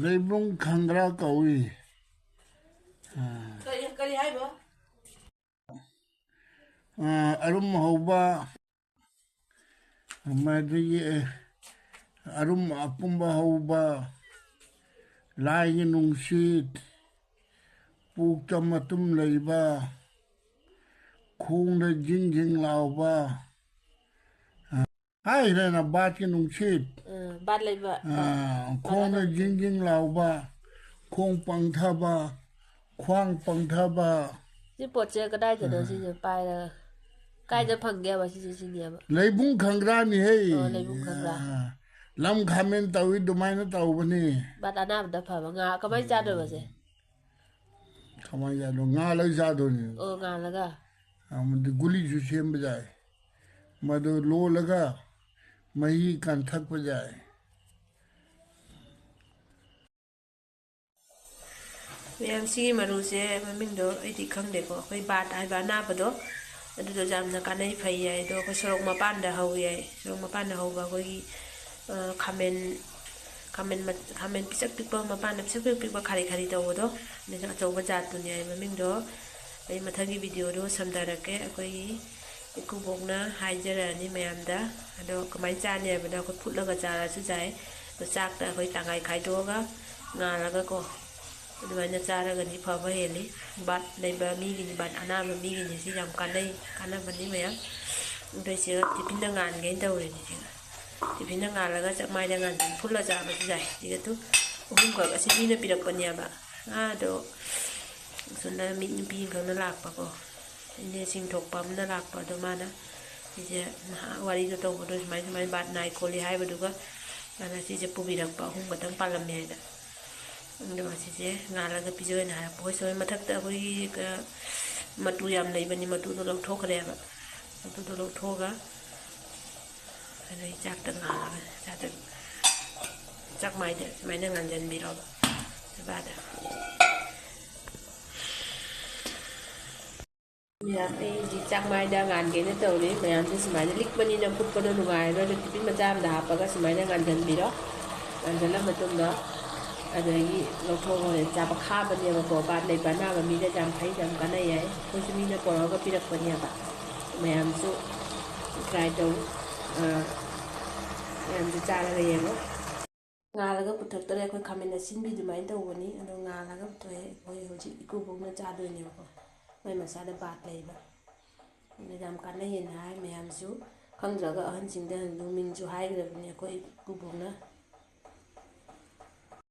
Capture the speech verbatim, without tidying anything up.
ꯂꯩꯕꯨꯡ ꯈꯪꯒ꯭ꯔꯥ ꯀꯧꯏ꯫ ꯑꯥ꯫ ꯀꯔꯤ, ꯀꯔꯤ ꯍꯥꯏꯕ? ꯑꯥ, ꯑꯔꯨꯝ ꯍꯧꯕ, ꯃꯗꯨꯒꯤ ꯑꯔꯨꯝ ꯑꯄꯨꯝꯕ ꯍꯧꯕ, ꯂꯥꯏꯒꯤ ꯅꯨꯡꯁꯤꯠ, ꯄꯣꯛꯇ ꯃꯇꯨꯝ ꯂꯩꯕ, ꯈꯣꯡꯗ ꯖꯤꯡ ꯖꯤꯡ ꯂꯥꯎꯕ, ꯍꯥꯏꯈ꯭ꯔꯦꯅ ꯕꯥꯠꯀꯤ ꯅꯨꯡꯁꯤꯠ꯫ ꯎꯝ, ꯕꯥꯠ ꯂꯩꯕ꯫ ꯑꯥ, ꯈꯣꯡꯅ ꯖꯤꯡ ꯖꯤꯡ ꯂꯥꯎꯕ, ꯈꯣꯡ ꯄꯪꯊꯕ, ꯈ꯭ꯋꯥꯡ ꯄꯪꯊꯕ꯫ ꯁꯤ ꯄꯣꯠꯁꯦ ꯀꯗꯥꯏꯗꯅꯣ ꯁꯤꯁꯦ ꯄꯥꯏꯔꯒ? ꯀꯥꯏꯗ ꯐꯪꯒꯦꯕ ꯁꯤꯁꯦ ꯁꯤꯅꯦꯕ? ꯂꯩꯕꯨꯡ ꯈꯪꯒ꯭ꯔꯥꯅꯤꯍꯦ꯫ ꯑꯣ, ꯂꯩꯕꯨꯡ ꯈꯪꯒ꯭ꯔꯥ꯫ ꯑꯥ, ꯂꯝ ꯈꯥꯃꯦꯟ ꯇꯧꯏ ꯑꯗꯨꯃꯥꯏꯅ ꯇꯧꯕꯅꯤ꯫ ꯕꯥꯠ ꯑꯅꯥꯕꯗ ꯐꯕ ꯉꯥ ꯀꯃꯥꯏꯅ ꯆꯥꯗꯣꯏꯕ ꯁꯦ? ꯀꯃꯥꯏꯅ ꯆꯥꯗꯣꯏꯅꯣ? ꯉꯥꯜꯂꯒ ꯆꯥꯗꯣꯏꯅꯤ꯫ ꯑꯣ, ꯉꯥꯜꯂꯒ꯫ ꯑꯃꯗꯤ ꯒꯨꯂꯤꯁꯨ ꯁꯦꯝꯕ ꯌꯥꯏ꯫ ꯃꯗꯨ ꯂꯣꯜꯂꯒ ꯃꯍꯤ ꯀꯟꯊꯛꯄ ꯌꯥꯏ꯫ ꯃꯌꯥꯝ, ꯁꯤꯒꯤ ꯃꯔꯨꯁꯦ ꯃꯃꯤꯡꯗꯣ ꯑꯩꯗꯤ ꯈꯪꯗꯦꯀꯣ꯫ ꯑꯩꯈꯣꯏ ꯕꯥꯠ ꯍꯥꯏꯕ ꯑꯅꯥꯕꯗꯣ, ꯑꯗꯨꯗꯣ ꯌꯥꯝꯅ ꯀꯥꯟꯅꯩ, ꯐꯩ ꯍꯥꯏ꯫ ꯑꯗꯣ ꯑꯩꯈꯣꯏ ꯁꯣꯔꯣꯛ ꯃꯄꯥꯟꯗ ꯍꯧꯋꯤ ꯍꯥꯏ꯫ ꯁꯣꯔꯣꯛ ꯃꯄꯥꯟꯗ ꯍꯧꯕ ꯑꯩꯈꯣꯏꯒꯤ, ꯑ, ꯈꯥꯃꯦꯟ, ꯈꯥꯃꯦꯟ ꯃꯠ-, ꯈꯥꯃꯦꯟ ꯄꯤꯁꯛ ꯄꯤꯛꯄ, ꯃꯄꯥꯟꯗ ꯄꯤꯁꯛ ꯄꯤꯛ ꯄꯤꯛꯄ, ꯈꯥꯔꯤ ꯈꯥꯔꯤ ꯇꯧꯕꯗꯣ, ꯑꯗꯨꯁꯨ ꯑꯆꯧꯕ ꯖꯥꯠꯇꯨꯅꯤ ꯍꯥꯏ ꯃꯃꯤꯡꯗꯣ꯫ ꯑꯩ ꯃꯊꯪꯒꯤ ꯚꯤꯗꯤꯑꯣꯗꯣ ꯁꯝꯊꯔꯛꯀꯦ꯫ ꯑꯩꯈꯣꯏꯒꯤ ꯏꯀꯨꯕꯣꯛꯅ ꯍꯥꯏꯖꯔꯛꯑꯅꯤ ꯃꯌꯥꯝꯗ꯫ ꯑꯗꯣ ꯀꯃꯥꯏꯅ ꯆꯥꯅꯤ ꯍꯥꯏꯕꯗ, ꯑꯩꯈꯣꯏ ꯐꯨꯠꯂꯒ ꯆꯥꯔꯁꯨ ꯌꯥꯏ꯫ ꯑꯗꯣ ꯆꯥꯛꯇ ꯑꯩꯈꯣꯏ ꯇꯪꯈꯥꯏ ꯈꯥꯏꯗꯣꯛꯑꯒ ꯉꯥꯜꯂꯒꯀꯣ, ꯑꯗꯨꯃꯥꯏꯅ ꯆꯥꯔꯒꯗꯤ ꯐꯕ ꯍꯦꯜꯂꯤ꯫ ꯕꯥꯠ ꯂꯩꯕ ꯃꯤꯒꯤꯗꯤ, ꯕꯥꯠ ꯑꯅꯥꯕ ꯃꯤꯒꯤꯗꯤ ꯁꯤ ꯌꯥꯝ ꯀꯥꯟꯅꯩ, ꯀꯥꯟꯅꯕꯅꯤ ꯃꯌꯥꯝ꯫ ꯑꯗꯣ ꯁꯤꯒ ꯇꯤꯐꯤꯟꯗ ꯉꯥꯟꯒꯦꯅ ꯇꯧꯔꯤꯅꯤ ꯁꯤꯒ꯫ ꯇꯤꯐꯤꯟꯗ ꯉꯥꯜꯂꯒ ꯆꯥꯛꯃꯥꯏꯗ ꯉꯥꯟꯗꯅ ꯐꯨꯠꯂ ꯆꯥꯕꯁꯨ ꯌꯥꯏ꯫ ꯁꯤꯒ ꯑꯗꯨ ꯑꯍꯨꯝꯈꯛ ꯑꯁꯤ ꯃꯤꯅ ꯄꯤꯔꯛꯄꯅꯦꯕ꯫ ꯑꯗꯣ ꯑꯁꯣꯝꯗ ꯃꯤ ꯅꯨꯄꯤ ꯑꯃꯈꯛꯅ ꯂꯥꯛꯄꯀꯣ, ꯏꯅꯦ ꯁꯤꯡꯊꯣꯛꯄ ꯑꯃꯅ ꯂꯥꯛꯄ꯫ ꯑꯗꯣ ꯃꯥꯅ ꯁꯤꯁꯦ ꯅꯍꯥꯟ ꯋꯥꯔꯤꯗꯣ ꯇꯧꯕꯗꯣ ꯁꯨꯃꯥꯏ ꯁꯨꯃꯥꯏꯅ ꯕꯥꯠ ꯅꯥꯏ ꯈꯣꯠꯂꯤ ꯍꯥꯏꯕꯗꯨꯒ, ꯃꯥꯅ ꯁꯤꯁꯦ ꯄꯨꯕꯤꯔꯛꯄ, ꯑꯍꯨꯝ ꯈꯛꯇꯪ ꯄꯥꯜꯂꯝꯃꯦ ꯍꯥꯏꯅ꯫ ꯑꯗꯣ ꯁꯤꯁꯦ ꯉꯥꯜꯂꯒ ꯄꯤꯖꯧꯅ ꯍꯥꯏꯔꯛꯄ꯫ ꯍꯣꯏ, ꯁꯣꯏ ꯃꯊꯛꯇ ꯑꯩꯈꯣꯏꯒꯤ, ꯑ, ꯃꯇꯨ ꯌꯥꯝ ꯂꯩꯕꯅꯤ, ꯃꯇꯨꯗꯣ ꯂꯧꯊꯣꯛꯈ꯭ꯔꯦꯕ꯫ ꯃꯇꯨꯗꯣ ꯂꯧꯊꯣꯛꯑꯒ ꯑꯗꯩ ꯆꯥꯛꯇ ꯉꯥꯜꯂꯒ ꯆꯥꯗꯣꯏꯕ꯫ ꯆꯥꯛꯃꯥꯏꯗ ꯁꯨꯃꯥꯏꯅ ꯉꯥꯟꯁꯤꯟꯕꯤꯔꯣꯕ ꯆꯕꯥꯗ꯫ ꯃꯌꯥꯝ, ꯑꯩ ꯍꯧꯖꯤꯛ ꯆꯥꯛꯃꯥꯏꯗ ꯉꯥꯟꯒꯦꯅ ꯇꯧꯔꯤ꯫ ꯃꯌꯥꯝꯁꯦ ꯁꯨꯃꯥꯏꯅ ꯂꯤꯛꯄꯅꯤꯅ ꯐꯨꯠꯄꯗꯣ ꯅꯨꯡꯉꯥꯏꯔꯔꯣꯏ꯫ ꯑꯗꯣ ꯇꯤꯐꯤꯟ ꯃꯆꯥ ꯑꯃꯗ ꯍꯥꯞꯄꯒ ꯁꯨꯃꯥꯏꯅ ꯉꯥꯟꯁꯤꯟꯕꯤꯔꯣ꯫ ꯀꯟꯁꯤꯜꯂ ꯃꯇꯨꯡꯗ ꯑꯗꯒꯤ ꯂꯧꯊꯣꯛꯑꯒ ꯍꯣꯔꯦꯟ ꯆꯥꯕ ꯈꯥꯕꯅꯦꯕꯀꯣ꯫ ꯕꯥꯠ ꯂꯩꯕ ꯑꯅꯥꯕ ꯃꯤꯗ ꯌꯥꯝ ꯐꯩ, ꯌꯥꯝ ꯀꯥꯟꯅꯩ ꯍꯥꯏ꯫ ꯑꯩꯈꯣꯏꯁꯨ ꯃꯤꯅ ꯄꯨꯔꯛꯑꯒ ꯄꯤꯔꯛꯄꯅꯦꯕ꯫ ꯃꯌꯥꯝꯁꯨ ꯇ꯭ꯔꯥꯏ ꯇꯧ꯫ ꯑ, ꯃꯌꯥꯝꯁꯨ ꯆꯥꯔꯒ ꯌꯦꯡꯉꯣ꯫ ꯉꯥꯜꯂꯒ ꯄꯨꯊꯣꯛꯇꯣꯔꯦ꯫ ꯑꯩꯈꯣꯏ ꯈꯥꯃꯦꯟ ꯑꯁꯤꯟꯕꯤ ꯑꯗꯨꯃꯥꯏꯅ ꯇꯧꯕꯅꯤ꯫ ꯑꯗꯣ ꯉꯥꯜꯂꯒ ꯄꯨꯊꯣꯛꯑꯦ꯫ ꯑꯩꯈꯣꯏ ꯍꯧꯖꯤꯛ ꯏꯀꯨꯕꯣꯛꯅ ꯆꯥꯗꯣꯏꯅꯦꯕꯀꯣ꯫ ꯃꯥꯏ ꯃꯆꯥꯗ ꯕꯥꯠ ꯂꯩꯕ꯫ ꯑꯗꯨ ꯌꯥꯝ ꯀꯥꯟꯅꯩꯌꯦꯅ ꯍꯥꯏ꯫ ꯃꯌꯥꯝꯁꯨ ꯈꯪꯗ꯭ꯔꯒ ꯑꯍꯟꯁꯤꯡꯗ ꯑꯗꯨꯝ ꯃꯤꯡꯁꯨ ꯍꯥꯏꯈ꯭ꯔꯕꯅꯤ ꯑꯩꯈꯣꯏ ꯏꯀꯨꯕꯣꯛꯅ꯫